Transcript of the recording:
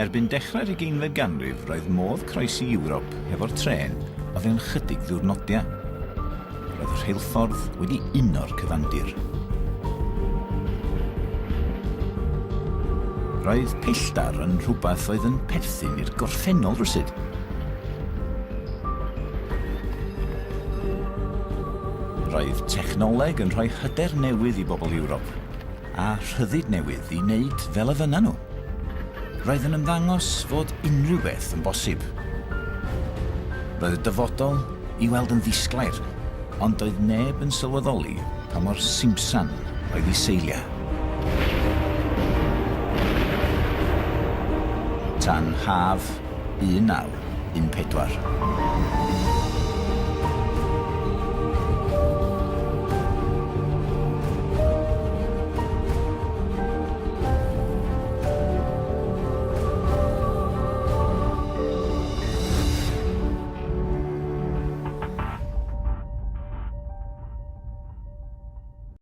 Erbyn dechrau'r ugeinfed ganrif roedd modd croesi Ewrop hefo'r trên o fewn chydig ddiwrnodiau. Roedd y rheilffordd wedi uno'r cyfandir. Roedd pellter yn rhywbeth oedd yn perthyn i'r gorffennol rywsut. Roedd technoleg yn rhoi hyder newydd i bobl Ewrop, a rhyddid newydd i wneud fel y fynnan nhw. Roedd yn ymddangos fod unrhyw beth yn bosib. Roedd y dyfodol i weld yn ddisglair, ond doedd neb yn sylweddoli pa mor simsan oedd ei seiliau. Tan haf 1914.